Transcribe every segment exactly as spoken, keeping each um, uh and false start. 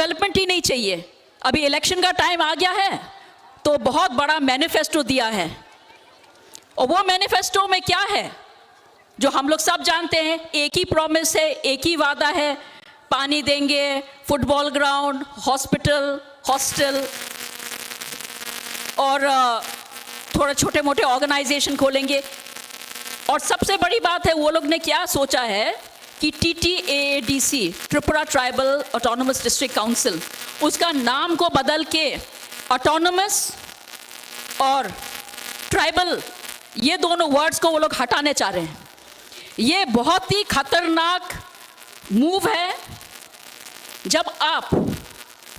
डेवलपमेंट ही नहीं चाहिए। अभी इलेक्शन का टाइम आ गया है, तो बहुत बड़ा मैनिफेस्टो दिया है। और वो मैनिफेस्टो में क्या है, जो हम लोग सब जानते हैं, एक ही प्रॉमिस है, एक ही वादा है, पानी देंगे, फुटबॉल ग्राउंड, हॉस्पिटल, हॉस्टल और, अ, थोड़ा छोटे मोटे ऑर्गेनाइजेशन खोलेंगे। और सबसे बड़ी बात है, वो लोग ने क्या सोचा है कि T T A A D C, Tripura tribal autonomous district council, उसका नाम को बदल के ऑटोनोमस और ट्राइबल, ये दोनों वर्ड्स को वो लोग हटाने चाह रहे हैं। ये बहुत ही खतरनाक मूव है। जब आप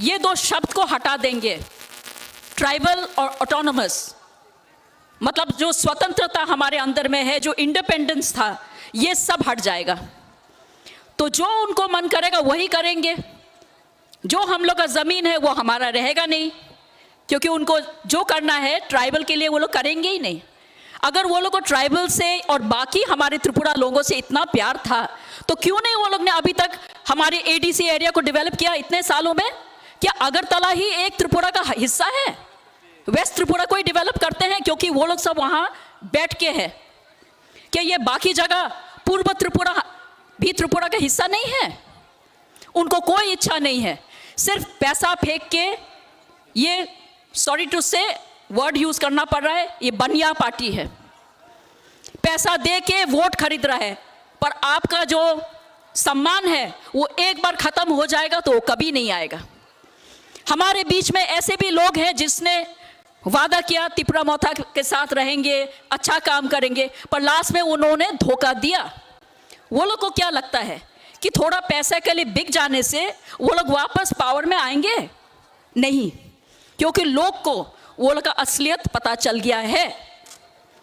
ये दो शब्द को हटा देंगे, ट्राइबल और ऑटोनोमस, मतलब जो स्वतंत्रता हमारे अंदर में है, जो इंडिपेंडेंस था, ये सब हट जाएगा। तो जो उनको मन करेगा वही करेंगे। जो हम लोग का ज़मीन है वो हमारा रहेगा नहीं, क्योंकि उनको जो करना है ट्राइबल के लिए वो लोग करेंगे ही नहीं। अगर वो लोग को ट्राइबल से और बाकी हमारे त्रिपुरा लोगों से इतना प्यार था, तो क्यों नहीं वो लोग ने अभी तक हमारे ए डी सी एरिया को डेवलप किया इतने सालों में? क्या अगरतला ही एक त्रिपुरा का हिस्सा है? वेस्ट त्रिपुरा को ही डेवलप करते हैं क्योंकि वो लोग सब वहाँ बैठ के हैं। क्या ये बाकी जगह पूर्व त्रिपुरा भी त्रिपुरा का हिस्सा नहीं है? उनको कोई इच्छा नहीं है, सिर्फ पैसा फेंक के, ये, सॉरी टू से, वर्ड यूज करना पड़ रहा है, ये बनिया पार्टी है। पैसा दे के वोट खरीद रहा है, पर आपका जो सम्मान है वो एक बार खत्म हो जाएगा तो वो कभी नहीं आएगा। हमारे बीच में ऐसे भी लोग हैं जिसने वादा किया तिपरा मोथा के साथ रहेंगे, अच्छा काम करेंगे, पर लास्ट में उन्होंने धोखा दिया। वो लोग को क्या लगता है कि थोड़ा पैसा के लिए बिक जाने से वो लोग वापस पावर में आएंगे? नहीं, क्योंकि लोग को वो लोग का असलियत पता चल गया है।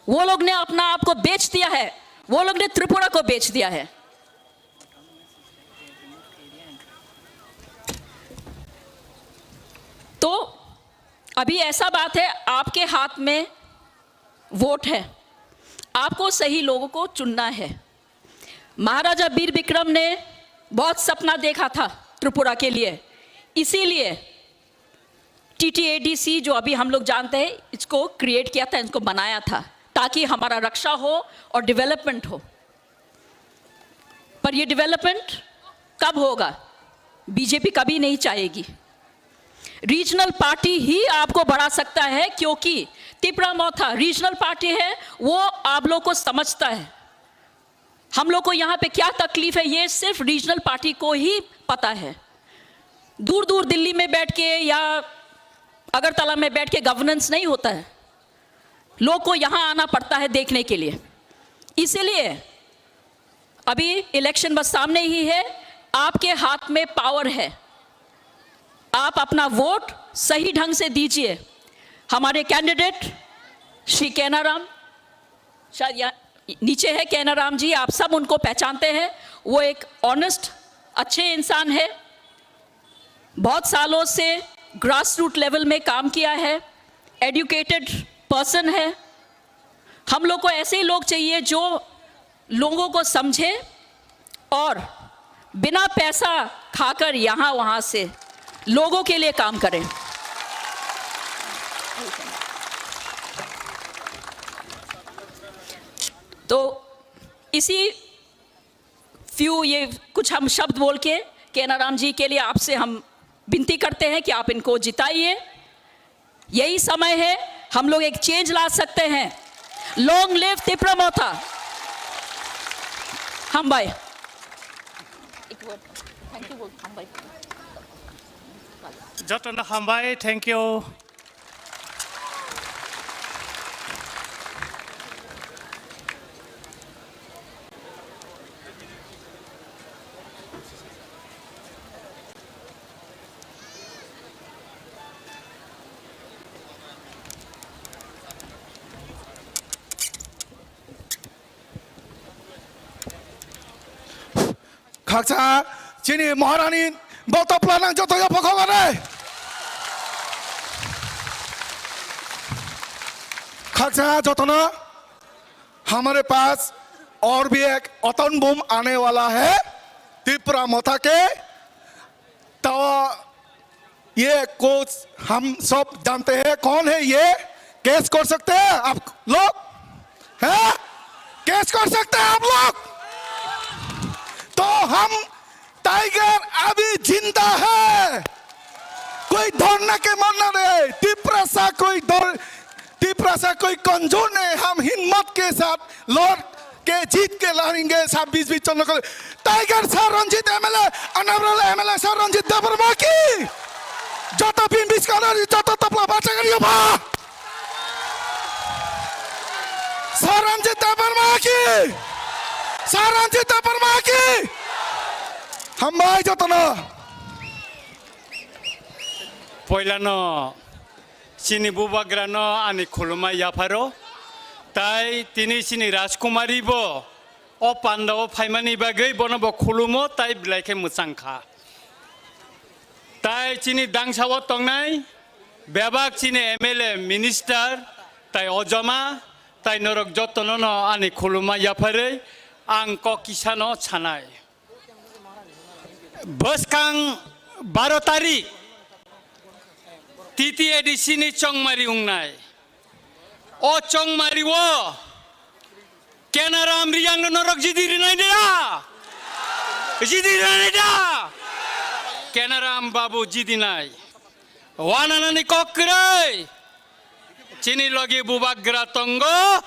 वो लोग ने अपना आप को बेच दिया है, वो लोग ने त्रिपुरा को बेच दिया है। तो अभी ऐसा बात है, आपके हाथ में वोट है, आपको सही लोगों को चुनना है। महाराजा वीर विक्रम ने बहुत सपना देखा था त्रिपुरा के लिए, इसीलिए T T A D C जो अभी हम लोग जानते हैं, इसको क्रिएट किया था, इसको बनाया था, ताकि हमारा रक्षा हो और डेवलपमेंट हो। पर ये डेवलपमेंट कब होगा? बी जे पी कभी नहीं चाहेगी। रीजनल पार्टी ही आपको बढ़ा सकता है, क्योंकि तिपरा मोथा रीजनल पार्टी है, वो आप लोग को समझता है। हम लोग को यहाँ पे क्या तकलीफ है, ये सिर्फ रीजनल पार्टी को ही पता है। दूर दूर दिल्ली में बैठ के या अगरतला में बैठ के गवर्नेंस नहीं होता है, लोग को यहाँ आना पड़ता है देखने के लिए। इसीलिए अभी इलेक्शन बस सामने ही है, आपके हाथ में पावर है, आप अपना वोट सही ढंग से दीजिए। हमारे कैंडिडेट श्री कैनाराम, शायद यहाँ नीचे है कैनाराम जी, आप सब उनको पहचानते हैं। वो एक ऑनेस्ट, अच्छे इंसान है, बहुत सालों से ग्रास रूट लेवल में काम किया है, एजुकेटेड पर्सन है। हम लोग को ऐसे ही लोग चाहिए जो लोगों को समझे और बिना पैसा खाकर यहाँ वहाँ से लोगों के लिए काम करें। तो इसी फ्यू, ये कुछ हम शब्द बोल के केनाराम जी के लिए आपसे हम विनती करते हैं कि आप इनको जिताइए। यही समय है, हम लोग एक चेंज ला सकते हैं। लॉन्ग लिव तिपरा मोथा। हामबाय। Thank you, हामबाय। Jotono hambai, thank you. Khakcha chini Maharani bokta planang joto ya pokok ane. Khakcha jotono, hamare paas aur bhi ek autonomous aane wala hai, Tipra Motha ke tawa ये कोच हम सब जानते हैं कौन है ये? केस कर सकते हैं आप लोग? हैं? केस कर सकते हैं आप लोग? तो हम टाइगर अभी जिंदा है। कोई डरना के मानना नहीं। तिपरासा कोई डर, तिपरासा कोई कमजोर नहीं। हम हिम्मत के साथ लड़ के जीत के लाएंगे छब्बीस भी Chandrakala. Tiger sir Ranjit MLA, honourable MLA sir Ranjit Debbarma की। जत भीम बिस्कानर, जत तपला बाचा करियो बा। सर रंजीत देबबर्मा की। सर रंजीत देबबर्मा की। हम भाई जतना। Poilano chini bubagrano ani khulumma yapharo, tai tini chini Rajkumari bo o pandao phaimani bagwi bono bo khulumo tai belai khe mwchang kha. Tai chini dangsao tongnai bebak chini M L A, minister, tai ojama, tai norok jotono no ani khulumma yapharwi ang kok kisano sanai. Bwskang baro tarik T T A D C ni chongmari wngnai. O chongmari o Kenaram Riyang no norok jidi rinai da? Jidi rinai da? Kenaram babu jidi nai. Wananani kok kwrwi. Chini logi bubagra tongo,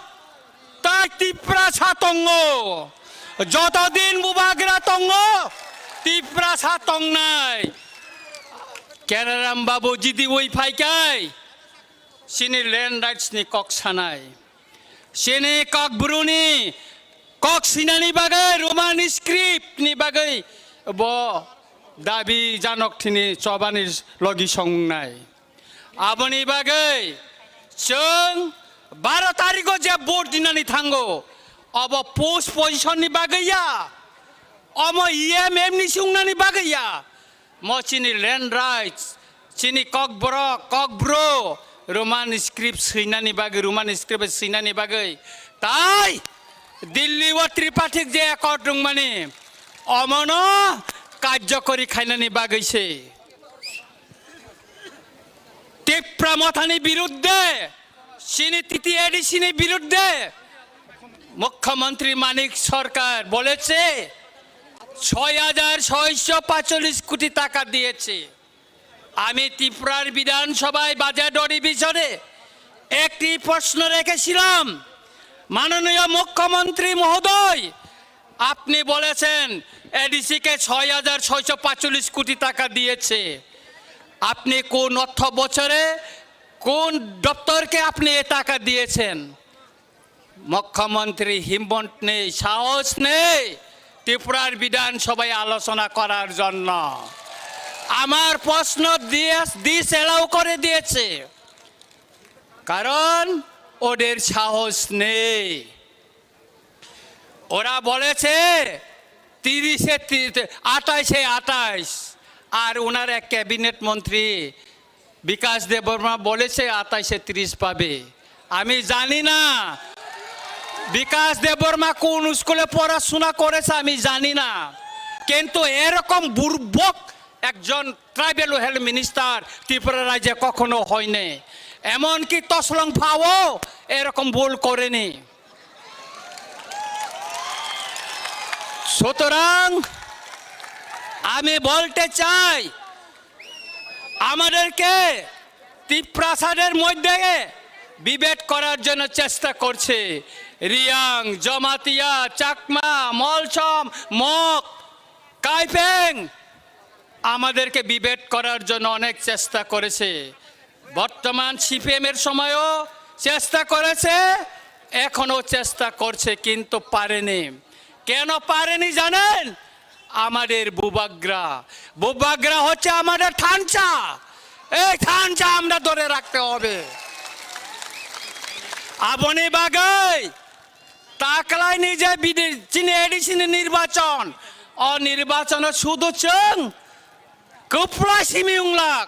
tai Tiprasa tongo. Joto din bubagra tongo, Tiprasa tongnai. Kenaram babu jidi wi phaikai, chini land rights ni kok sanai. Chini kok bruni kok sinani bagwi Roman script ni bagwi bo dabi janok thini chobani logi songnai. Aboni bagwi chwng baro tarikgo je vote dinani thango, obo post position ni bagwi ya, omo E M M ni sungnani bagwi ya, mo chini land rights, chini kokborok, kokbro, Roman script swinani bagwi, Roman script swinani bagwi, tai Delhi o tripartite je accord rwngmani, omono karjokori khainani bagwi se. Tipra মথানি বিরুদ্ধে, chini T T A D C ni বিরুদ্ধে মুখ্যমন্ত্রী মানিক সরকার বলেছে ছয় হাজার ছয়শো পাঁচচল্লিশ কোটি টাকা দিয়েছে। আমি ত্রিপুরার বিধানসভায় বাজেট অধিবেশনে একটি প্রশ্ন রেখেছিলাম, মাননীয় মুখ্যমন্ত্রী মহোদয়, আপনি বলেছেন এডিসি কে ছয় হাজার ছয়শো পাঁচচল্লিশ কোটি টাকা দিয়েছে। আপনি কোন অর্থ বছরে কোন দপ্তরকে আপনি এ টাকা দিয়েছেন? মুখ্যমন্ত্রী হিম্মত নেই, সাহস নেই ত্রিপুরার বিধানসভায় আলোচনা করার জন্য। আমার প্রশ্ন দিয়ে ডিসঅ্যালাউ করে দিয়েছে, কারণ ওদের সাহস নেই। ওরা বলেছে তিরিশে তি-, আঠাশে আঠাশ, আর ওনার এক ক্যাবিনেট মন্ত্রী বিকাশ দেববর্মা বলেছে আঠাশে তিরিশ পাবে। আমি জানি না বিকাশ দেববর্মা কোন স্কুলে পড়াশোনা করেছে, আমি জানি না, কিন্তু এরকম বুর্বক একজন ট্রাইবেল ওয়েলফেয়ার মিনিস্টার ত্রিপুরা রাজ্যে কখনো হয়নি। এমনকি তসলং ফাও এরকম ভুল করেনি। সুতরাং আমি বলতে চাই, আমাদেরকে তিপ্রাসাদের মধ্যে বিভেদ করার জন্য চেষ্টা করছে। রিয়াং, জমাতিয়া, চাকমা, মলসম, মগ, কাইপেং আমাদেরকে বিভেদ করার জন্য অনেক চেষ্টা করেছে। বর্তমান সিপিএম এর সময়ও চেষ্টা করেছে, এখনো চেষ্টা করছে, কিন্তু পারেনি। কেন পারেনি জানেন? আমাদের বুবাগ্রা, বুবাগ্রা হচ্ছে আমাদের থানচা। এই থানচা আমরা ধরে রাখতে হবে। Aboni bagwi taklaini je bidi-, chini A D C ni nirbachon, o nirbachono sudu chwng kwplai simi wnglak.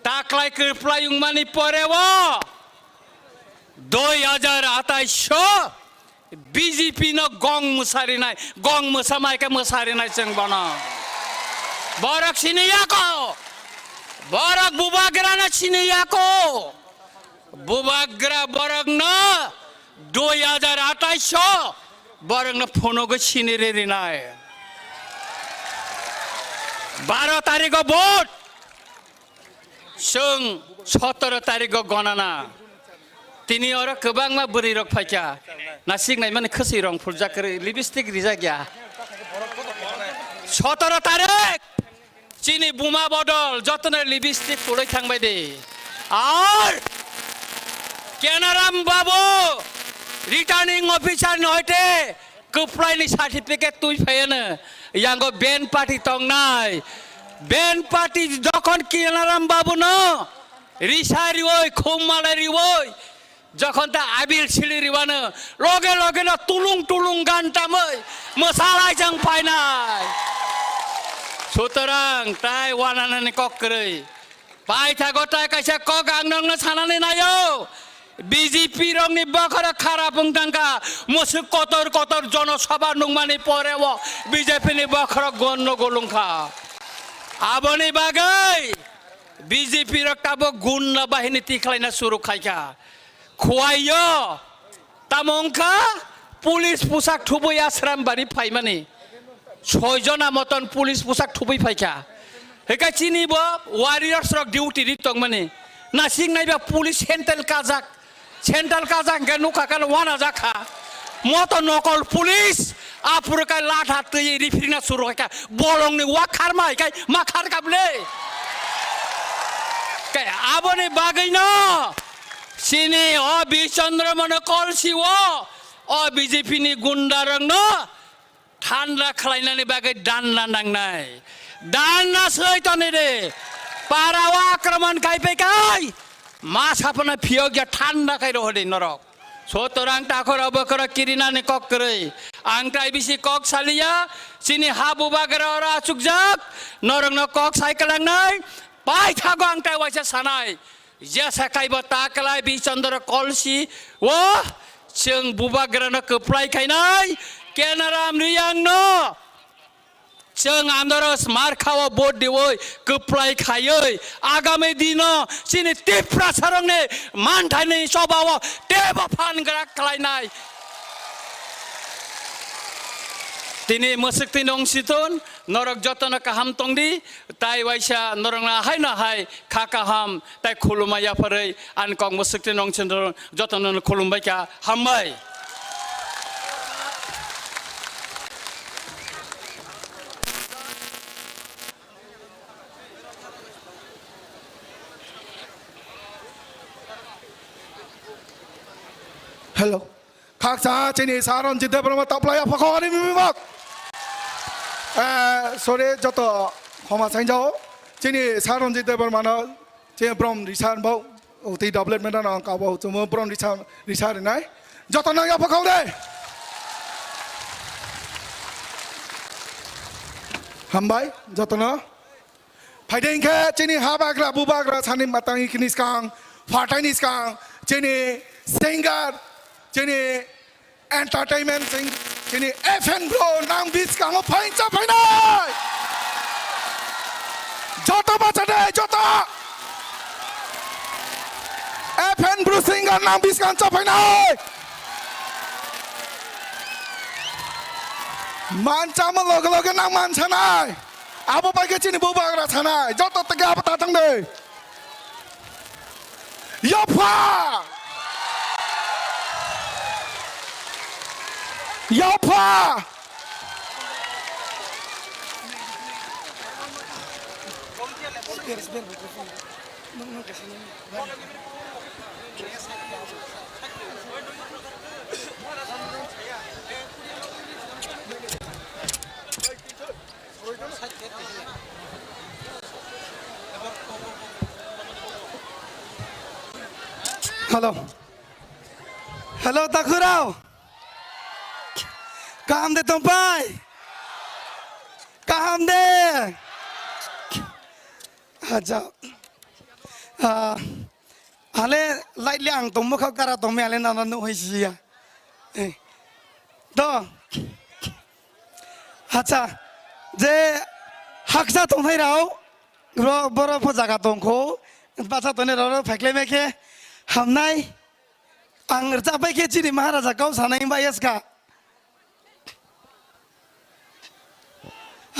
Taklai kwplai wngmani pore o dui hajar atais o B J P no gong mwsarinai, gong mwsamai khe mwsarinai chwng bono. Borok sini yako. Borok bubagrano sini yako. Bubagra borokno dui hajar atais o borokno phunugo sini rinai. Baro tarigo vote. Chwng sotoro tarigo gonana. Tini oro kwbangma bwrwi rok phaikha. Nasik naimani khwswi rong phuljak kwrwi, lipstick rijak ya. Sotoro tarik chini buma bodol jotono lipstick pulwi thangbai de. Ar Kenaram Babu returning officer ni hoite kwplaini certificate twi phaiano, yango ben party tongnai. Ben party jokhon Kinaram Babuno risa riwoi, khum malai riwoi, jokhon ta abil sili riwano, loge loge no tulung tulung gan tamoi mwsalai jang phainai. Sutorang tai wananani kok kwrwi. Paithago tai kaisa kok ang nokno sanani naio. B J P rokni bokhorok kharap wng tangkha. Mwswk kotor kotor jonosabha nungmani pore o B J P ni bokhorok gonno golungkha. Aboni bagwi B J P rok tabuk gunda bahini tikhlaina suru khaikha. Khuaio. Tamo wngkha police pusak thubui Asram bari phaimani. Soi jona moton police pusak thubui phaikha. Hika chini bo warriors rok duty ri tongmani. Nasik naiba police central kajak. Central kajak hingke nukha kano wana jakha. Moto nokol police apuru kai latha twi rifrina suru kha. Bolongni wak kharma hai kai ma khar kable. Kai aboni bagwi no. Chini o Bishondro Mano Kolsi o, o B J P ni gunda rok no thanda khlainani bagwi danda nangnai. Danda soi toni de. Para o akraman kai pe kai. Ma sapna phiyok ya thanda kai rohode norok. Sotorang takhoro bokoro kirinani kok kwrwi. Ang tai bisi kok saliya. Chini ha bubagra oro achukjak. Norokno kok sai kalangnai. Paithago ang tai waisa sanai. Jesa kaibo ta kwlai Bichandra Kolsi o chwng bubagrano kwplai khainai, Kenaram Riyangno chwng andoro smarkha o vote diwi kwplai khaiwi agami dino chini Tiprasarokni manthaini choba o teibo phan gra khlainai. Tini mwswk twi nong siton norok jotono kaham tongdi, tai waisa norokno haino hai kha kaham tai khuluma yapharwi ani kok mwswk twi nong siton jotono khulumbai kha, hambai. Hello. Khaksa chini Sir Ranjit Debbarma taplai apha khogani mimibak. Eh, sorry, joto khoma sainjao. Chini Sir Ranjit Debbarma no chini brom risa bo, uti doublet mena no kabo chumo brom risa, risa rinai. Joto nang apha khogde. Hambai, joto no. Phaide hinkhe chini ha bagra, bu bagra sani matang ikini skang, phatai ni skang, chini singer, chini entertainment sing, chini F N bro nang biskango phaincha phainai. Joto bacha de, joto. F N bro singer nang biskan cha phainai. Manchamo loge loge nang mansanai. Abo bai khe chini bubagra sanai, joto tege abo ta thang de. Yapha! Yapha! Hello. Hello, Takhurao. Kaham de tongpai? Kaham de? Acha. Ah, ale lightly ang tongmo kha kara tongmi ale nana nuhoi siya. Eh. To. Acha. Je haksa tongnai rao. Bro, boro pho jaga tongkho. Bacha toni roro phaiklai mai khe hamnai. Ang rwchap bai khe chini Maharaja kau sanai bai yaska.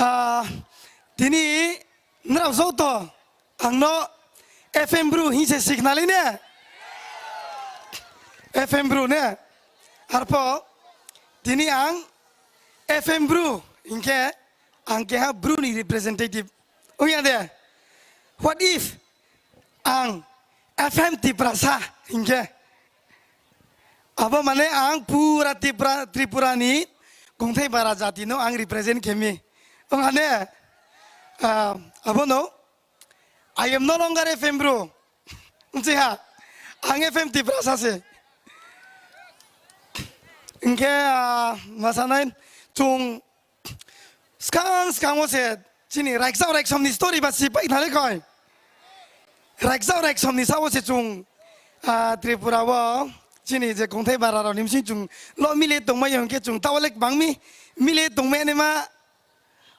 Ah, tini nrao joto ang no F M Bru hing se signal ne? F M Bru ne? Arpho tini ang F M Bru hingke ang keha Bru ni representative. Ongya de? What if ang F M Tiprasa hingke? Abo mane ang pura Tripura, Tripura ni kungthai bara jati no ang represent khemi. Ongya ne? Ah, abo no? I am no longer F M Bru. Wngsi ha, ang F M Tiprasa se. Hingke, ah, masanai chung skang skango se chini raiksa raiksomni story ba si pai thani koi. Raiksa raiksomni sao se chung, ah, Tripura o chini je kongthai bara rok nimsi chung lo mile tongmai hingke chung tawalek bangmi mile tongmai anima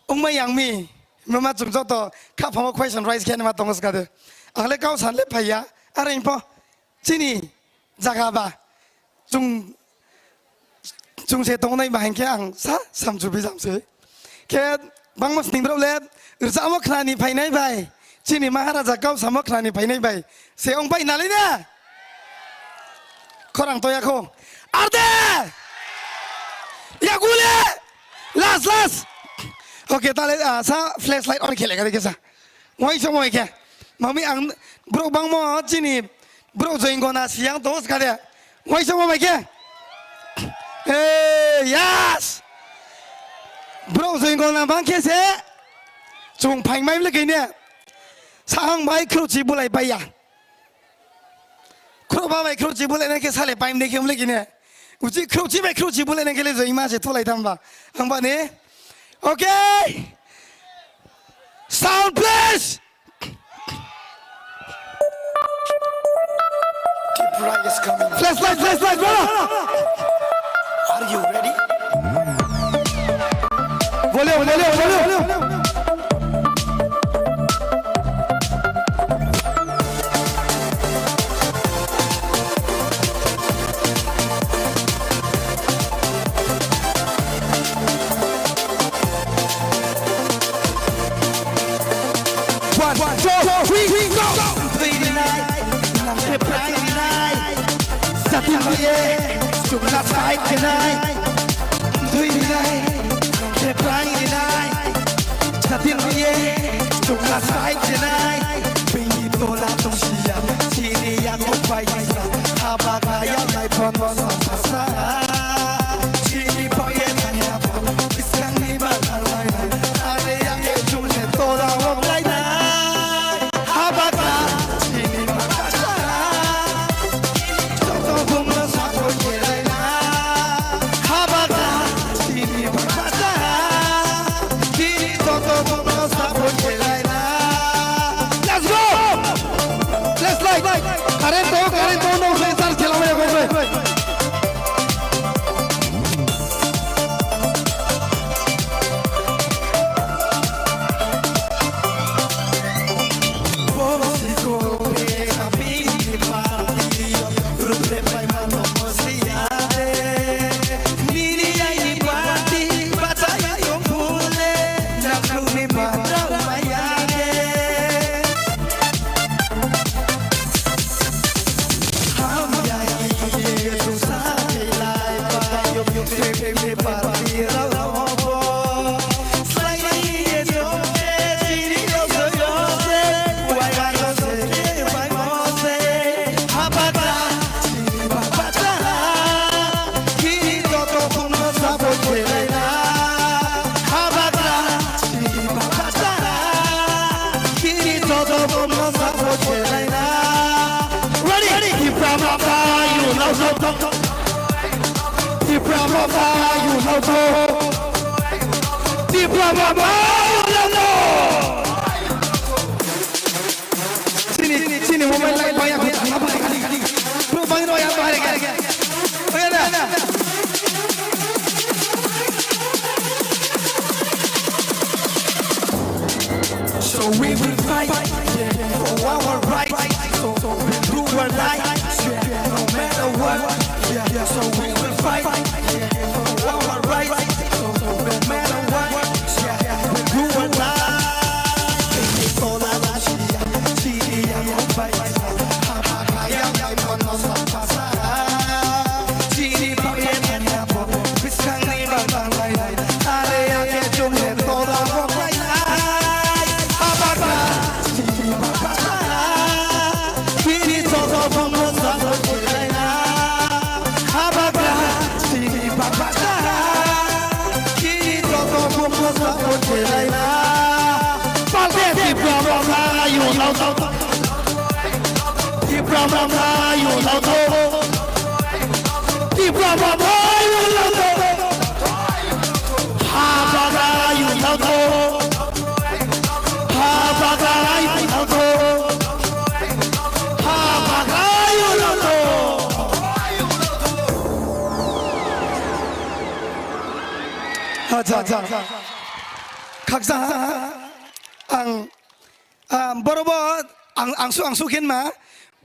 Wngmai yangmi, mama chung joto kha phamo question raise khe ma tongo skade. Ang le kau san le phaiya, are info chini jaga ba chung, chung se tongnai ba hingke ang sa samchu bijam se. Khe bangma sning rok le rwchapmo khnani phainai bai, chini Maharaja kau samo khnani phainai bai se ong pai nalai na. Khorang toya kho. Arde! Yagule! Last, last. Okay, tale, ah, sa flashlight on khele gari kesa. Wai somo ke. Mami ang bro bangmo chini bro join gona siang to skade. Wai somo mai ke. Hey, yes. Bro join gona bang ke se. Chung phai mai le kene. Sahang bai khruchi bulai baiya. Khro ba bai khro chi bule ne ke sale paim ne ke mle kine. Uchi khro chi bai khro chi bule ne ke le joi ma se tholai tham ba. Ang ba ne. Okay. Sound please. Flashlight, flashlight, brother. Are you ready? Volume, volume, volume. One, two, three, go! Three night, nang khe prai rinai. Satin ye, chukla sai khenai. Three night, nang khe prai rinai. Satin ye, chukla sai khenai. Bini tola tongsiya, chini yang pai sa. Haba kaya lai pon sa sa. Chini poye nanya pon. Iskang ni ba lai. Are yang ye chule tola wok lai na. Habakra, chini makasa. Joto bumno sabo kelaina. Habakra, chini makasa. Chini joto bumno sabo kelaina. Let's go! Let's like. Current to, current to, no, sensor khelama ya, go, go. Ready? Tipra Motha, you know so. Tipra Motha, you know so. Tipra Motha, you know so. Chini, chini mobile light baya kho thangna bwlai kali. Bro bangno ya bahai khe. Oya da. So we will fight. So we will fight, yeah, for our rights. So no matter what, yeah, we do or die. Tipra mama, you know, Tipra mama, you know, ha baga, you know, ha baga, you know, ha baga, you know. Acha, acha. Khaksa, ang, ah, boro bo, ang, ang su, ang su khen ma,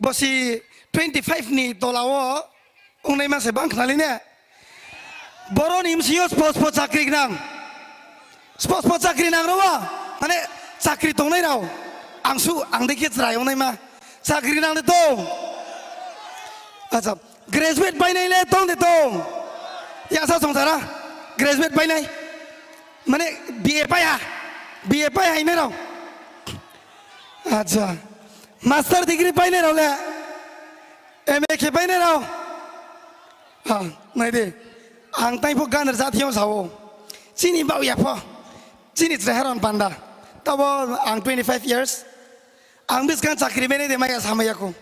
bo si twenty five ni tola o, Wngnai ma se bang khnali ne? Boroni bsio spo spo chakri gnang. Spo spo chakri nang rw. Mane chakri tongnai rw. Ang su, ang de khe chwrai wngnai ma. Chakri nang de to. Acha, graduate painai le tong de to. Ya sa song sara. Graduate painai. Mane B A pai ha. B A pai hai ne rw. Acha. Master degree painai rw le. M A khe painai rw. Ha, nai de. Ang tai pho gan rwjak thiyong sao. Chini bau ya pho. Chini chwrai haron panda. Tabo ang twenty five years. Ang bwskang chakri mai nai de maya samaya ko.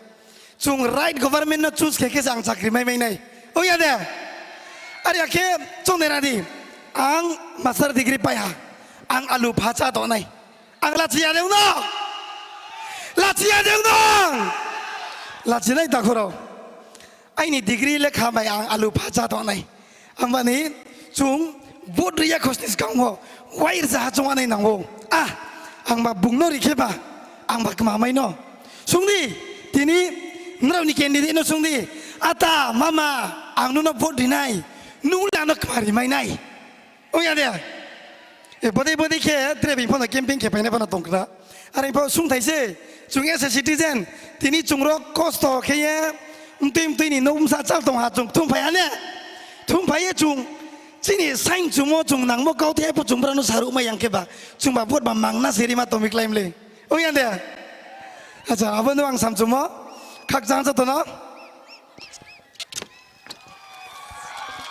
Chung right government no choose khe khe ang chakri mai mai nai. O ya de. Ari ya khe chung de radi. Ang master degree pai ha. Ang alu phacha to nai. Ang lachiya de uno. Lachiya de uno. Lachinai takhoro. Aini degree lekha bai ang alu phacha tongnai. Ambani chung vote riya khosni skang o wai rja ha chong anai nango. Ah, ang ba bungno rikhe ba, ang ba kma mai no. Sungdi, tini nrao ni candidate no sungdi. Ata, mama, ang nuno vote rinai. Nung lano kma rimai nai. Ongya de. E, bodei bodei khe tre bini phano camping khe phaina phano tongkha. Are pho sungthai se, chung as a citizen, tini chungrok kosto khe ye, mtwi mtwi ni nok bwsa chal tong ha chung thum phai ane. Thum phai ye chung, chini saing chumo chung nangmo kau the pho chung brano saru ma yang khe ba, chung ba vote ba mangna se rima tongwi klaim le. Ongya de. Acha, abo no ang sam chumo, khak jang joto no.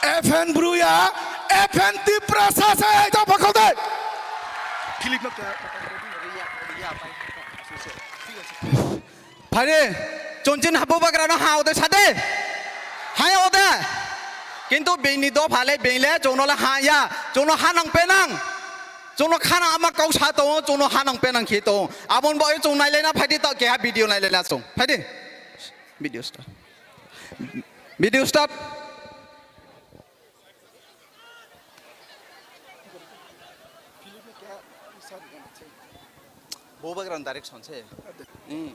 F N Bruya, F N Tiprasa se, ito pakol de. Phari, chonchen habu bagra no ha ode sade. Hai ode. Kintu bini do phale bele chongno le ha ya, chongno ha nang penang. Chongno khana ama kau sa to, chongno ha nang penang khi to. Abon bo chong nai le na phadi to ke ha video nai le na chong. Phadi. Video start. Video start. Bo background direction se. Hmm.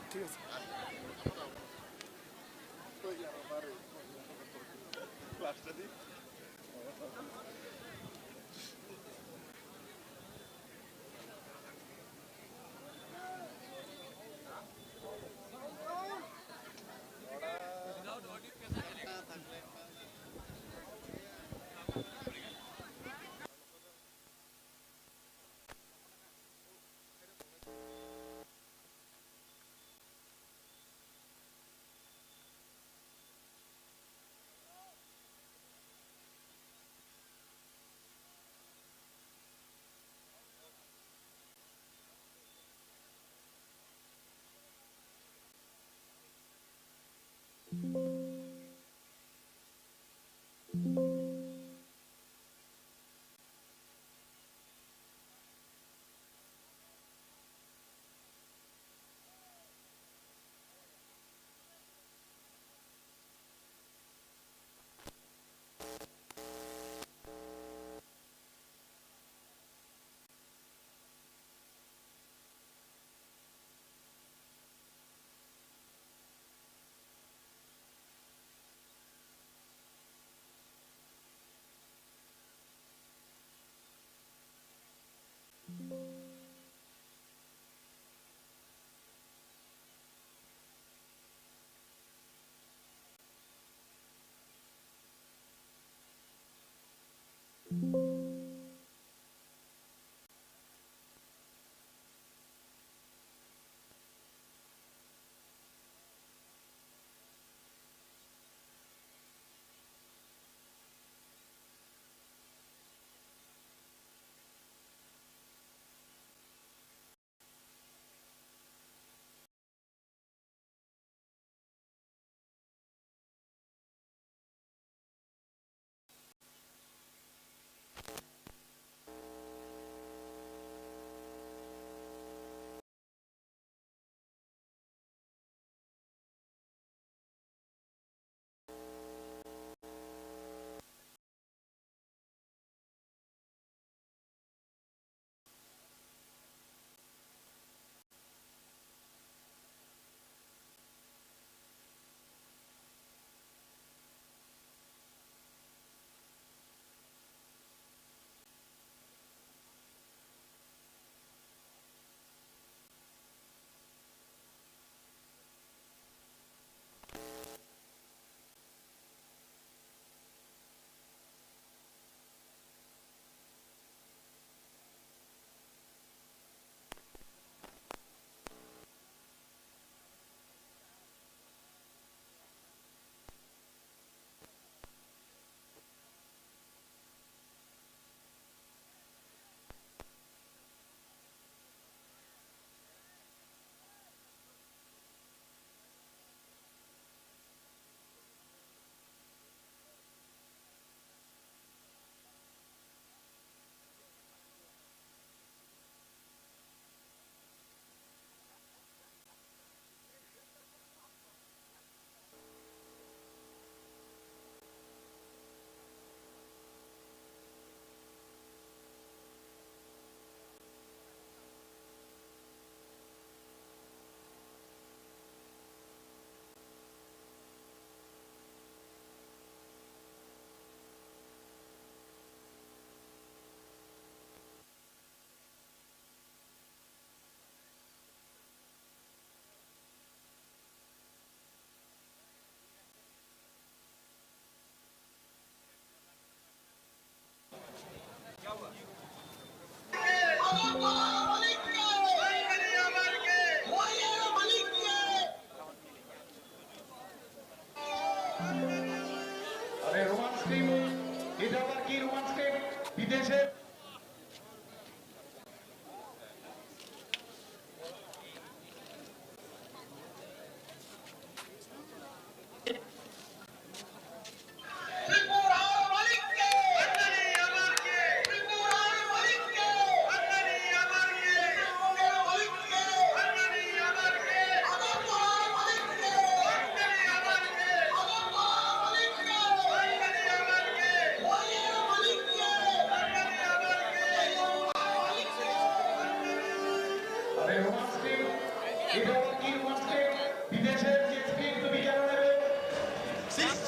আরে Roman script, এটা আবার কি Roman script? বিদেশে আরে Roman script, এটা আবার কি Roman script? বিদেশের যে স্ক্রিপ্ট তুমি কেন নেবে? সিক্স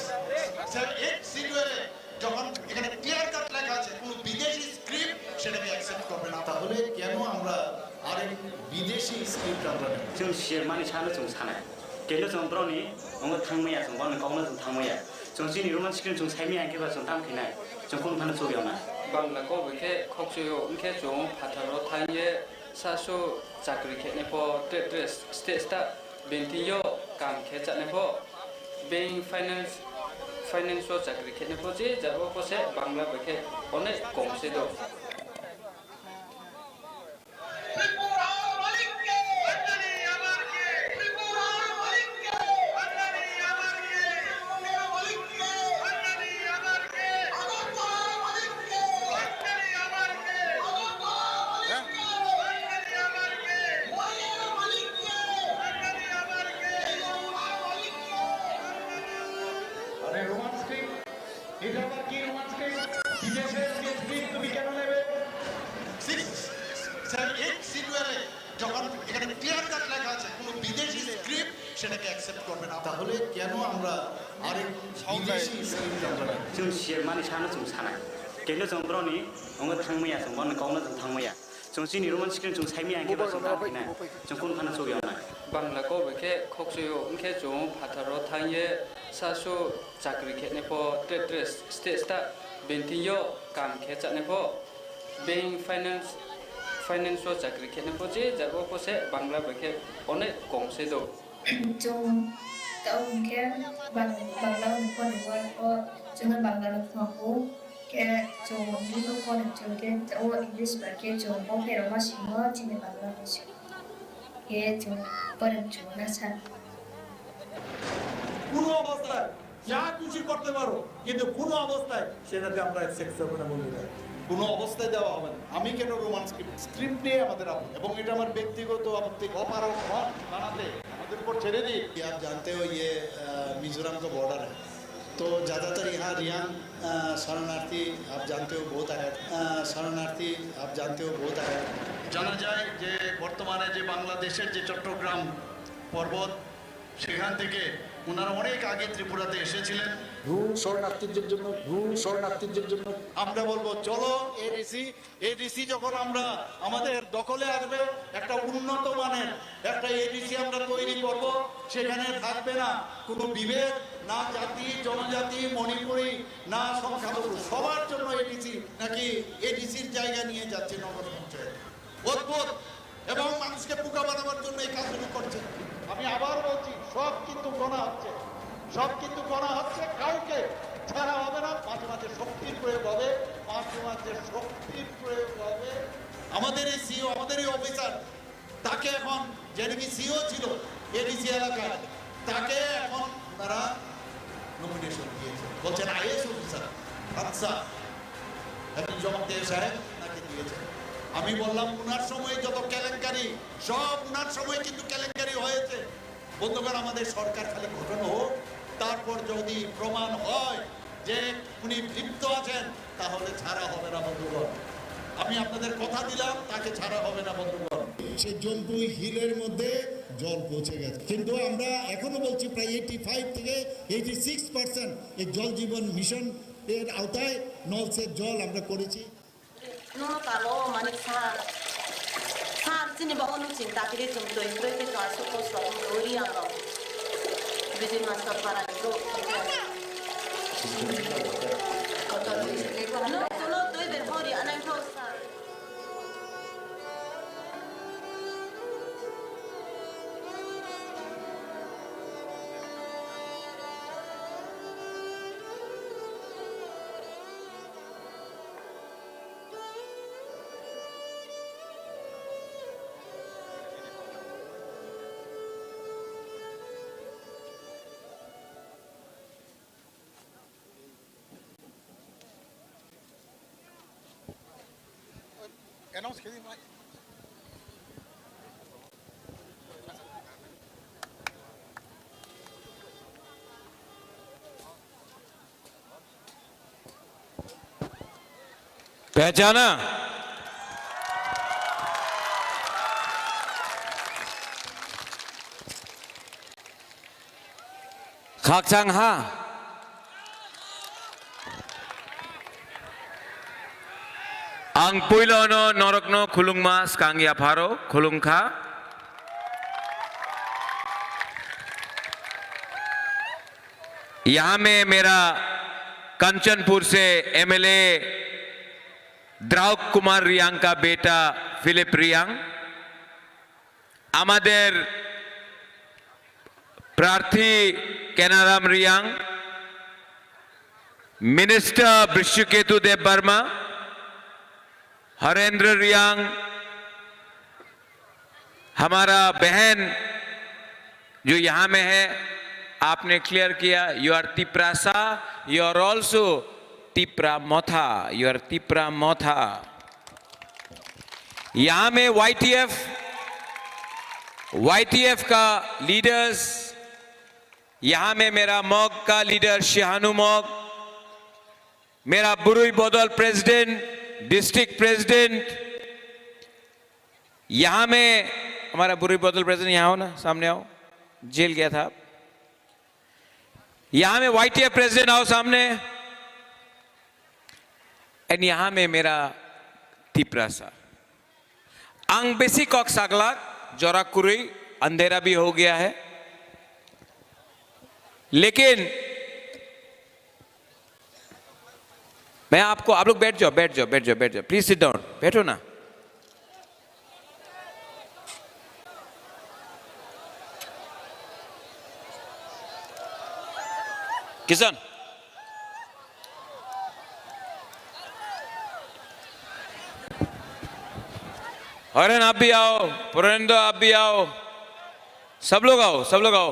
সেভেন এইট সিডুয়ালে যখন এখানে ক্লিয়ার কাট লেখা আছে কোনো বিদেশি স্ক্রিপ্ট সেটাকে অ্যাকসেপ্ট করবে না। তাহলে কেন আমরা আরেক বিদেশি স্ক্রিপ্ট আমরা নেব? Chwng siyarmani sano chwng sanai. Keno chwng borokni omo thangmaya, chwng borokni kokno chwng thangmaya. Chwng chini Roman script chwng saimaya hwnkhe ba chwng tamo khe nai. Chwng kunu phano chukya wngnai. Bangla kok bai khe khokchwio, hwnkhe chwng phatharo thangye sasu chakri khenai pho, tre-, tre-, state state bini thwngyo kam khe chanai pho, bank finance, finance o chakri khenai pho, je jagao pho se Bangla bai khe onek kom se do. আরে Roman script, এটা আবার কি Roman script? বিদেশের যে স্ক্রিপ্ট তুমি কেন নেবে? Six seven eight সিডুয়ালে যখন এখানে ক্লিয়ার কাট লেখা আছে কোনো বিদেশি স্ক্রিপ্ট সেটাকে অ্যাকসেপ্ট করবে না। তাহলে কেন আমরা আরেক বিদেশি স্ক্রিপ্ট আমরা নেব? Chwng siyarmani sano chwng sanai. Keno chwng borokni omo thangmaya, chwng borokni kokno chwng thangmaya. Chwng chini Roman script chwng saimaya hwnkhe ba chwng tamo khe nai. Chwng kunu phano chukya wngnai. Bangla kok bai khe khokchwio, hwnkhe chwng phatharo thangye sasu chakri khenai pho, tre-, tre-, state state bini thwngyo kam khe chanai pho, bank finance, finance o chakri khenai pho, je jagao pho se Bangla bai khe onek kom se do. Chwng tamo hwnkhe Bang-, Bangla ni phone ni work o chwngno Bangla no phunukgo. Khe chwng buino phone hwnkhe o English bai khe chwng bokherok ma simo chini Bangla no simo. Khe chwng phone chwng na sa. কোনো অবস্থায় যা খুশি করতে পারো, কিন্তু কোনো অবস্থায় সেটাকে আমরা অ্যাকসেপ্ট করবো না বন্ধুরা। কোনো অবস্থায় দেওয়া হবে না। আমি কেন রোমান স্ক্রিপ্ট, স্ক্রিপ্ট নিয়ে আমাদের আপত্তি, এবং এটা আমার ব্যক্তিগত আপত্তি। অপারক হন বানাতে, আমাদের উপর ছেড়ে দিন। आप जानते हो ये, अ, मिजोरम का बॉर्डर है, तो ज़्यादातर यहाँ रियांग, अ, शरणार्थी आप जानते हो बहुत आया, अ, शरणार्थी आप जानते हो बहुत आया। জানা যায় যে বর্তমানে যে বাংলাদেশের যে চট্টগ্রাম পর্বত, সেখান থেকে ওনারা অনেক আগে ত্রিপুরাতে এসেছিলেন। রুশ শরণার্থীদের জন্য, রুশ শরণার্থীদের জন্য আমরা বলবো, চলো এডিসি, এডিসি যখন আমরা আমাদের দখলে আসবে, একটা উন্নত মানের একটা এডিসি আমরা তৈরি করব। সেখানে থাকবে না কোনো বিভেদ, না জাতি, জনজাতি, মণিপুরি, না সংখ্যালঘু, সবার জন্য এডিসি। নাকি এডিসির জায়গা নিয়ে যাচ্ছে নগর পঞ্চায়েত? অদ্ভুত। এবং মানুষকে বোকা বানাবার জন্য এই কাজগুলো করছে। আমি আবার বলছি, সব কিন্তু গণা হচ্ছে, সব কিন্তু গণা হচ্ছে, কাউকে ছাড়া হবে না। মাঝে মাঝে শক্তির প্রয়োগ হবে, মাঝে মাঝে শক্তির প্রয়োগ হবে। আমাদের এই সিইও, আমাদের এই অফিসার, তাকে এখন, যে নাকি সিইও ছিল এডিসি এলাকায়, তাকে এখন ওনারা নমিনেশন দিয়েছে, বলছেন আইএস অফিসার। আচ্ছা, এখন জবাব দিয়ে সাহেব নাকি দিয়েছেন? আমি বললাম, উনার সময় যত কেলেঙ্কারি, সব উনার সময় কিন্তু কেলেঙ্কারি হয়েছে। বন্ধুগণ, আমাদের সরকার খালি গঠন হোক, তারপর যদি প্রমাণ হয় যে উনি লিপ্ত আছেন, তাহলে ছাড়া হবে না বন্ধুগণ। আমি আপনাদের কথা দিলাম, তাকে ছাড়া হবে না বন্ধুগণ। সেই জম্পুই হিলের মধ্যে জল পৌঁছে গেছে, কিন্তু আমরা এখনো বলছি প্রায় এইটি ফাইভ থেকে এইটি সিক্স পার্সেন্ট এই জল জীবন মিশন এর আওতায় নলসের জল আমরা করেছি। Nono tamo mani sir. Sir, chini bo ono chini takiri chwng twi twi khe chwng aswk khe swk wngwi ri ang rw. Bijin master para ni bro. No, no, twi ber hori anang tho sir. Pehchana. Khakchang ha. Ang puilono norokno khulungma swkang yapharo khulungkha. यहाँ में मेरा कंचनपुर से एमएलए द्राउक कुमार रियांग का बेटा फिलिप रियांग, আমাদের প্রার্থী কেনারাম রিয়াং, মিনিস্টার বৃষকেতু দেববর্মা, হরেন্দ্র রিয়াং, हमारा बहन जो यहाँ में है, आपने क्लियर किया, you are Tiprasa, you are also Tipra Motha, you are Tipra मोथा। यहाँ में वाईटीएफ, वाईटीएफ का लीडर्स, यहाँ में मेरा मग का लीडर शिहानु मग, मेरा बुरुई बदल प्रेसिडेंट, डिस्ट्रिक्ट प्रेसिडेंट, यहाँ में हमारा बुरुई बदल प्रेसिडेंट, यहाँ हो ना, सामने आओ, जेल गया था आप। यहाँ में वाईटीएफ प्रेसिडेंट आओ सामने, एंड यहाँ में मेरा Tiprasa. Ang besi kok saglak, jora kwrwi, andhera bhi ho gaya hai. लेकिन मैं आपको, आप लोग बैठ जाओ, बैठ जाओ, बैठ जाओ, बैठ जाओ, प्लीज सिट डाउन, बैठो ना। किशन, हरेन, आप भी आओ, पुरेंद्र, आप भी आओ, सब लोग आओ, सब लोग आओ।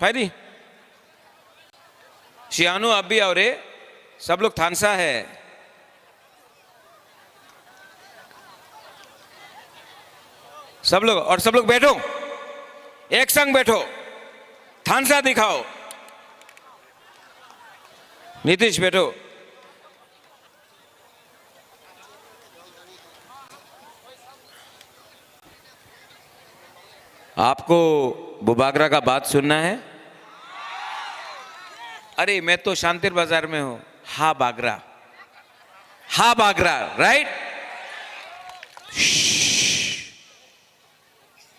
फायदी, शिहानु, आप भी आओ रे, सब लोग थानसा है। सब लोग, और सब लोग बैठो, एक संग बैठो, थानसा दिखाओ। नीतीश, बैठो। आपको बुबागरा का बात सुनना है? अरे, मैं तो शांतिर बाजार में हूं। हा बागरा, हा बागरा, राइट?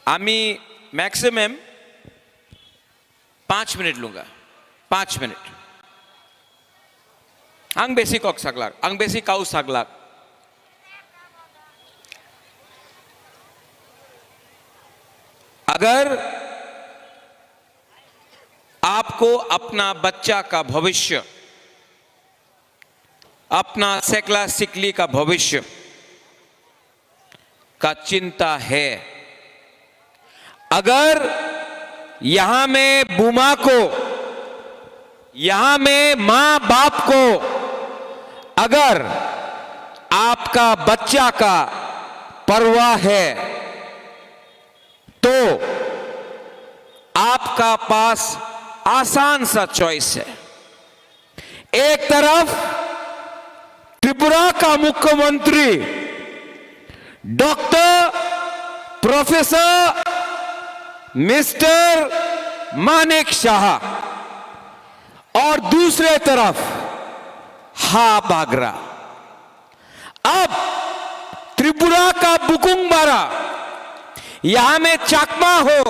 আমি ম্যাক্সিমাম পাঁচ মিনিট লুঙ্গা, পাঁচ minute. Ang besi kok saglak, ang besi kau saglak. अगर आपको अपना बच्चा का भविष्य, अपना सेकला सिकली का भविष्य का चिंता है, अगर यहां में बुमा को, यहां में मां बाप को अगर आपका बच्चा का परवाह है, तो आपका पास आसान सा चॉइस है। एक तरफ त्रिपुरा का मुख्यमंत्री डॉक्टर प्रोफेसर मिस्टर मानिक शाह और दूसरे तरफ हा बागरा। अब त्रिपुरा का बुकुंगबारा, यहां में चाकमा हो,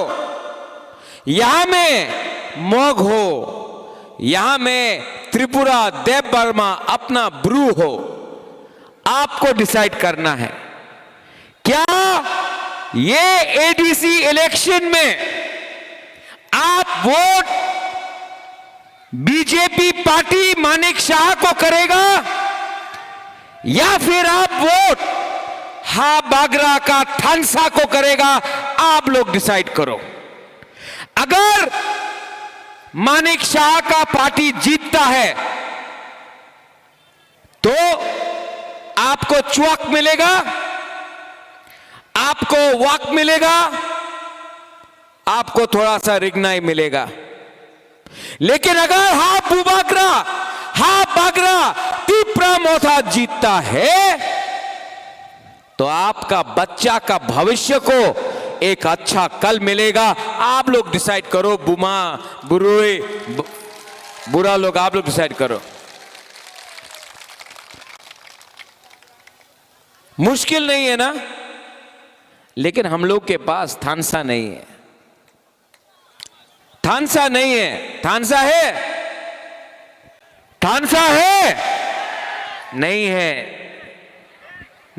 यहां में मग हो, यहां में त्रिपुरा देव वर्मा अपना ब्रू हो, आपको डिसाइड करना है। क्या ये एडीसी इलेक्शन में आप वोट बीजेपी पार्टी मानिक शाह को करेगा या फिर आप वोट हा बागरा का थानसा को करेगा? आप लोग डिसाइड करो। अगर मानिक शाह का पार्टी जीतता है तो आपको चुअक मिलेगा, आपको वक्त मिलेगा, आपको थोड़ा सा रिगनाई मिलेगा, लेकिन अगर हा बुबागरा, हा बागरा तिप्रा मोथा जीतता है, तो आपका बच्चा का भविष्य को एक अच्छा कल मिलेगा। आप लोग डिसाइड करो, बुमा, बुरुई, बु-, बुरा लोग, आप लोग डिसाइड करो। मुश्किल नहीं है ना? लेकिन हम लोग के पास थानसा नहीं है। थानसा नहीं है। थानसा है? थानसा है? नहीं है।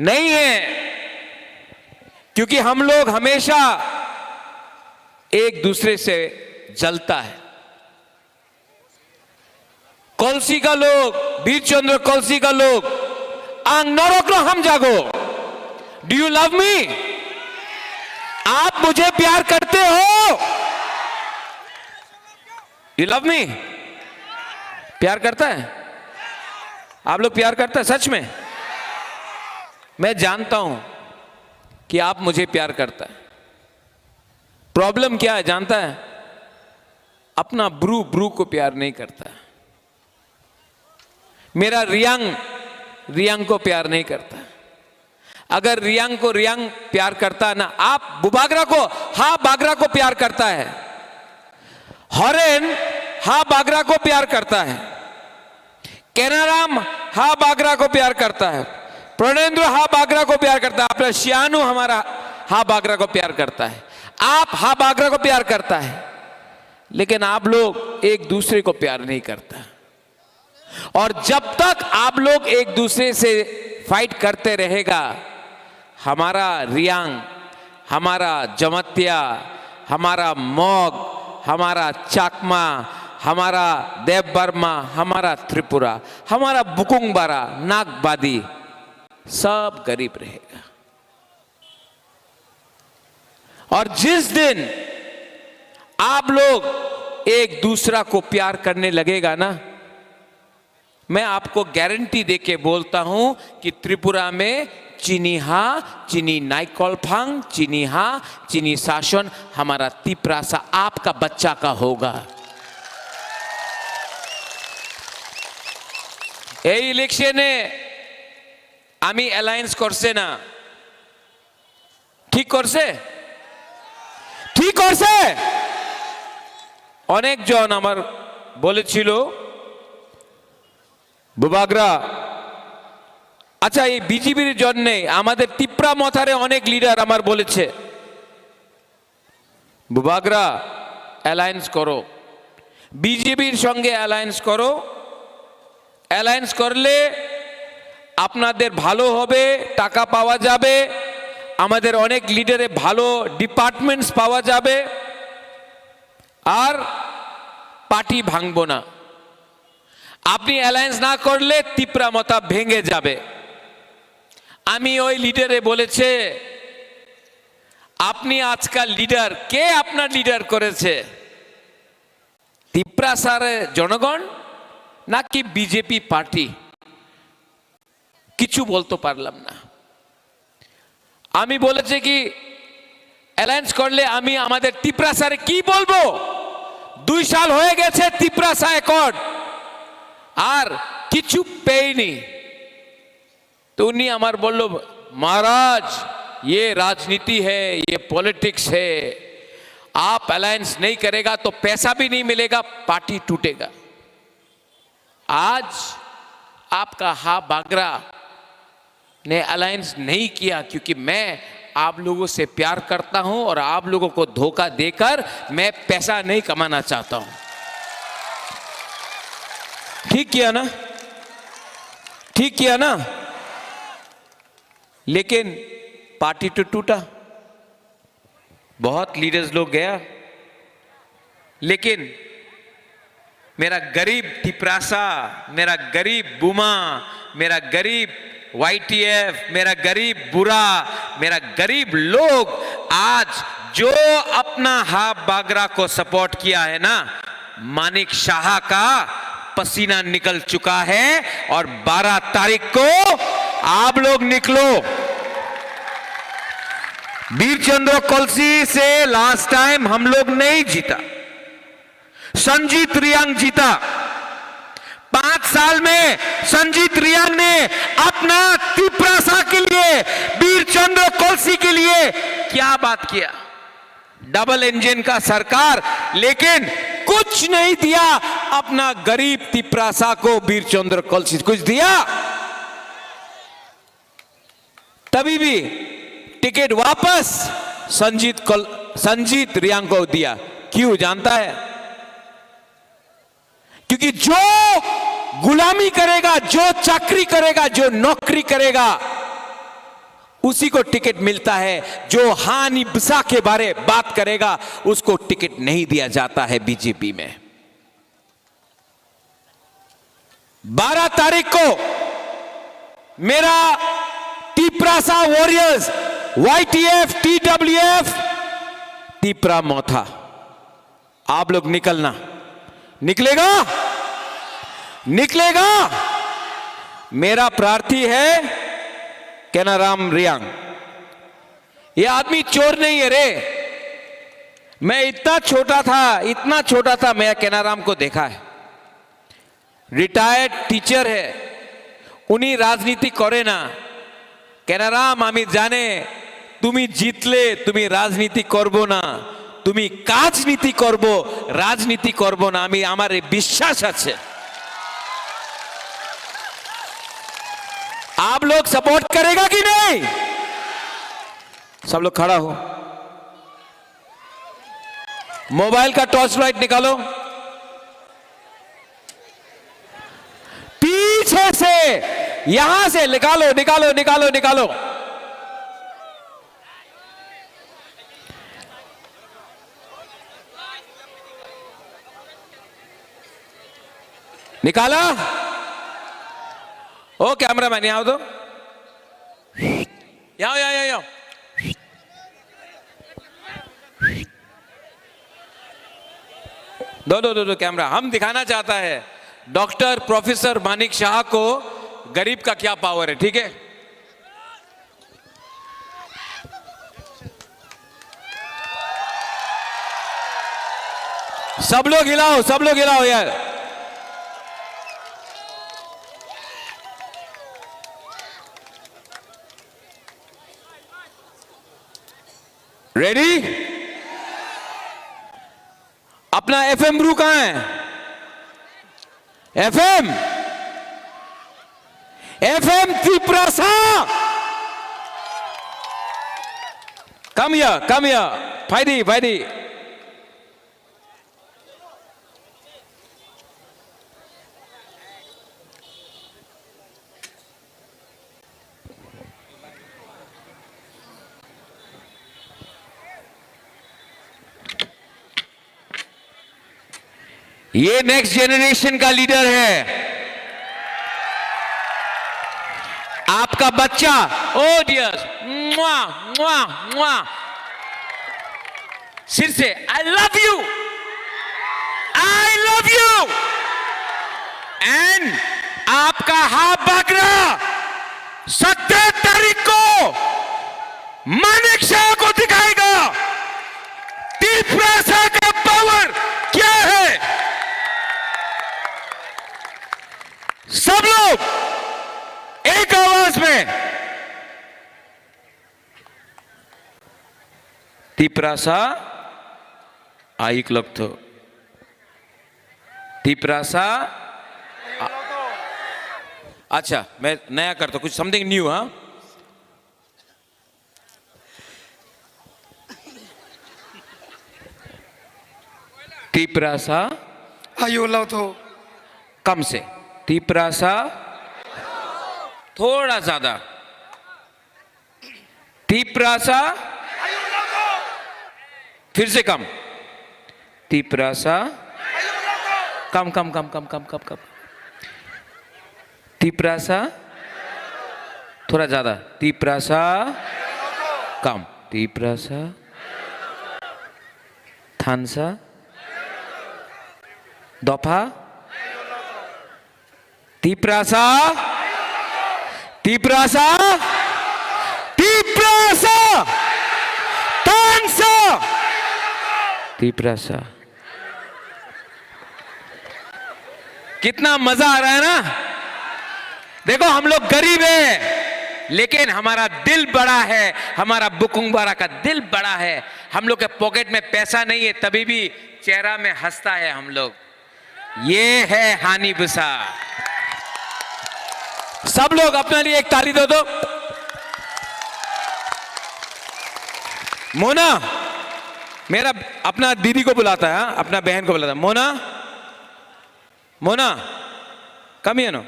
नहीं है। क्योंकि हम लोग हमेशा एक दूसरे से जलता है। कलसी का लोग, वीर चंद्र कलसी का लोग, ang norokno hamjago। Do you love me? आप मुझे प्यार करते हो? You love me? प्यार करता है? आप लोग प्यार करता है सच में? मैं जानता हूं कि आप मुझे प्यार करता है। प्रॉब्लम क्या है जानता है? अपना ब्रू ब्रू को प्यार नहीं करता। मेरा रियांग रियांग को प्यार नहीं करता। अगर रियांग को रियांग प्यार करता ना, आप बुबागरा को, हा बागरा को प्यार करता है। हरेन हा बागरा को प्यार करता है। केनाराम हा बागरा को प्यार करता है। प्रणेंद्र हा बागरा को प्यार करता है। अपना शियानू हमारा हा बागरा को प्यार करता है। आप हा बागरा को प्यार करता है। लेकिन आप लोग एक दूसरे को प्यार नहीं करता। और जब तक आप लोग एक दूसरे से फाइट करते रहेगा, हमारा रियांग, हमारा जमतिया, हमारा मग, हमारा चाकमा, हमारा देवबर्मा, हमारा त्रिपुरा, हमारा बुकुंगबारा, नागबादी, सब गरीब रहेगा। और जिस दिन आप लोग एक दूसरा को प्यार करने लगेगा ना, मैं आपको गारंटी देके बोलता हूं कि त्रिपुरा में चीनी हा, चीनी नाइकल फांग, चीनी हा, चीनी शासन हमारा तिपरासा आपका बच्चा का होगा। এই ইলেকশনে আমি অ্যালায়েন্স করছে না, ঠিক করছে? ঠিক করছে? অনেকজন আমার বলেছিল, বুবাগ্রা, আচ্ছা, এই বিজেপির জন্যে আমাদের তিপ্রা মথারে অনেক লিডার আমার বলেছে, বুবাগ্রা, অ্যালায়েন্স করো, বিজেপির সঙ্গে অ্যালায়েন্স করো। অ্যালায়েন্স করলে আপনাদের ভালো হবে, টাকা পাওয়া যাবে, আমাদের অনেক লিডারে ভালো ডিপার্টমেন্টস পাওয়া যাবে, আর পার্টি ভাঙবো না। আপনি অ্যালায়েন্স না করলে তিপ্রা মথা ভেঙে যাবে। আমি ওই লিডারে বলেছে, আপনি আজকাল লিডার, কে আপনার লিডার করেছে? তিপ্রাসার জনগণ নাকি বিজেপি পার্টি? কিছু বলতে পারলাম না। আমি বলেছি কি, অ্যালায়েন্স করলে আমি আমাদের তিপ্রাসারে কি বলবো? দুই সাল হয়ে গেছে তিপ্রাসা অ্যাকর্ড, আর কিছু পেইনি। তো উনি আমার বলল, महाराज, ये राजनीति है, ये पॉलिटिक्स है, आप अलायंस नहीं करेगा तो पैसा भी नहीं मिलेगा, पार्टी टूटेगा। आज आपका हा बागरा ने अलायंस नहीं किया, क्योंकि मैं आप लोगों से प्यार करता हूं और आप लोगों को धोखा देकर मैं पैसा नहीं कमाना चाहता हूं। ठीक किया ना? ठीक किया ना? लेकिन पार्टी तो टूटा, बहुत लीडर्स लोग गया, लेकिन मेरा गरीब तिपरासा, मेरा गरीब बुमा, मेरा गरीब वाईटीएफ, मेरा गरीब बुरा, मेरा गरीब लोग आज जो अपना हा बागरा को सपोर्ट किया है ना, मानिक शाह का पसीना निकल चुका है और बारह तारीख को आप लोग निकलो। वीर चंद्र कलसी से लास्ट टाइम हम लोग नहीं जीता, संजीत रियांग जीता। पांच साल में संजीत रियांग ने अपना तिपरासा के लिए, वीर चंद्र कलसी के लिए क्या बात किया। डबल इंजन का सरकार, लेकिन कुछ नहीं दिया अपना गरीब तिपरासा को। वीर चंद्र कलसी कुछ दिया? तभी भी टिकट वापस संजीत कल-, संजीत रियांग को दिया। क्यों जानता है? क्योंकि जो गुलामी करेगा, जो चाकरी करेगा, जो नौकरी करेगा, उसी को टिकट मिलता है। जो हानि बिसा के बारे बात करेगा, उसको टिकट नहीं दिया जाता है बीजेपी में। बारह तारीख को मेरा Tiprasa warriors, YTF, TWF, Tipra Motha, आप लोग निकलना, निकलेगा, निकलेगा। मेरा प्रार्थी है केनाराम रियांग। ये आदमी चोर नहीं है रे। मैं इतना छोटा था, इतना छोटा था, मैं केनाराम को देखा है। रिटायर्ड टीचर है, उनी राजनीति करे ना। केनाराम, आमी जाने तुमी जितले तुमी राजनीति करबो ना, तुमी काजनीति करबो, राजनीति करबो ना। आमी, आमारे विश्वास आछे। आप लोग सपोर्ट करेगा कि नहीं? सब लोग खड़ा हो, मोबाइल का टॉर्च लाइट निकालो, पीछे से, यहां से निकालो, निकालो, निकालो, निकालो। निकाला? ओ कैमरामैन, यहाँ आओ तो। यहाँ, यहाँ, यहाँ, यहाँ। दो, दो, दो, दो कैमरा। हम दिखाना चाहता है डॉक्टर प्रोफेसर मानिक शाह को गरीब का क्या पावर है, ठीक है? सब लोग हिलाओ, सब लोग हिलाओ यार। रेडी? अपना एफएम ब्रू कहाँ है? FM, FM Tiprasa. Come here, come here. Phaidi, phaidi. ये नेक्स्ट जनरेशन का लीडर है, आपका बच्चा। ओ डियर्स, मुआ, मुआ, मुआ। सिर से, I love you, I love you। And आपका हा बागरा सत्रह तारीख को मानिक शाह को दिखाएगा तिपरासा का पावर क्या है। सब लोग एक आवाज में। तिपरासा आयुक लक्थो। तिपरासा। आ-, अच्छा, मैं नया करता हूँ, कुछ समथिंग न्यू, हाँ। तिपरासा। आयो लाओ तो। कम से। तिपरासा। थोड़ा ज्यादा। तिपरासा। फिर से कम। तिपरासा। कम, कम, कम। तिपरासा। थोड़ा ज्यादा। तिपरासा। कम। तिपरासा। थानसा। दफा। तिपरासा, तिपरासा, तिपरासा। तिपरासा। कितना मजा आ रहा है ना? देखो, हम लोग गरीब है, लेकिन हमारा दिल बड़ा है, हमारा बुकुंगबारा का दिल बड़ा है। हम लोग के पॉकेट में पैसा नहीं है, तभी भी चेहरा में हंसता है हम लोग। ये है हानी बुसा। सब लोग अपने लिए एक ताली दो तो। मोना, मेरा, अपना दीदी को बुलाता है, हाँ? अपना बहन को बुलाता है। मोना, मोना, कम हियाँ नो।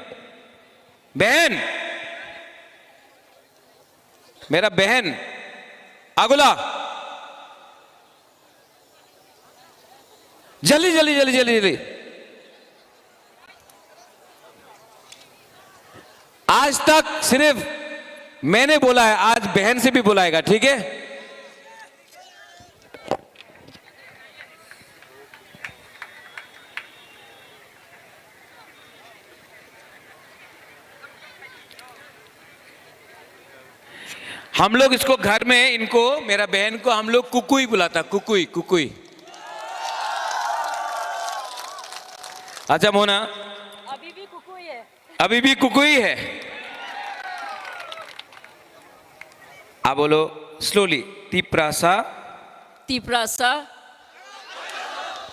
बहन, मेरा बहन, आगुला, जल्दी, जल्दी, जल्दी, जल्दी, जल्दी। आज तक सिर्फ मैंने बोला है, आज बहन से भी बुलाएगा, ठीक है? हम लोग इसको घर में, इनको, मेरा बहन को हम लोग कुकुई बुलाता, कुकुई, कुकुई। अच्छा मोना, अभी भी कुकुई है। अभी भी कुकुई है। आप बोलो slowly, तिपरासा। तिपरासा।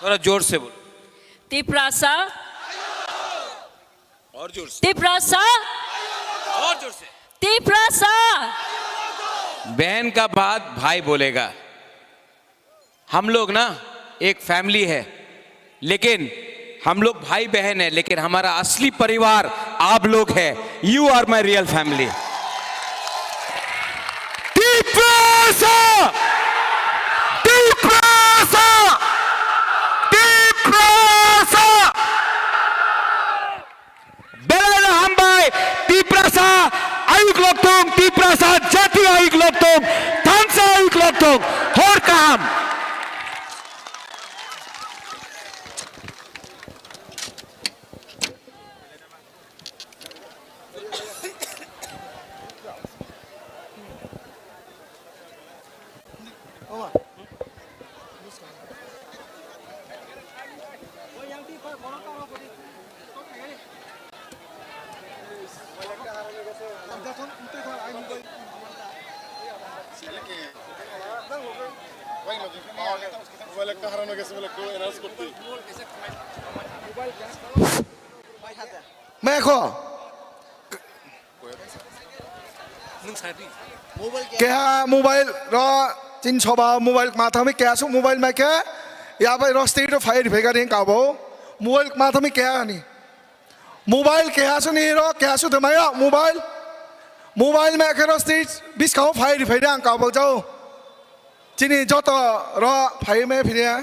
थोड़ा जोर से बोलो। तिपरासा। और जोर से। तिपरासा। और जोर से। तिपरासा। बहन का बाद भाई बोलेगा। हम लोग ना एक फैमिली है, लेकिन हम लोग भाई बहन है, लेकिन हमारा असली परिवार आप लोग है। You are my real family। Tiprasa, Tiprasa, Tiprasa. Belai no hambai, Tiprasa ayuk loktung, Tiprasa jati ayuk loktung, thansa ayuk loktung, hor kaham. Mobile একটা হারানো গেছে বলে একটু অ্যানাউন্স করতে। Mekho. Keha mobile ro tin soba mobile ma thami keha su mobile ma khe ya bai ro state of fire phega ring kabo mobile ma thami keha ni mobile keha su ni ro keha su themai ro mobile mobile ma khe ro state biskang fire phega ang kabo jau chini joto ro phai me phiria.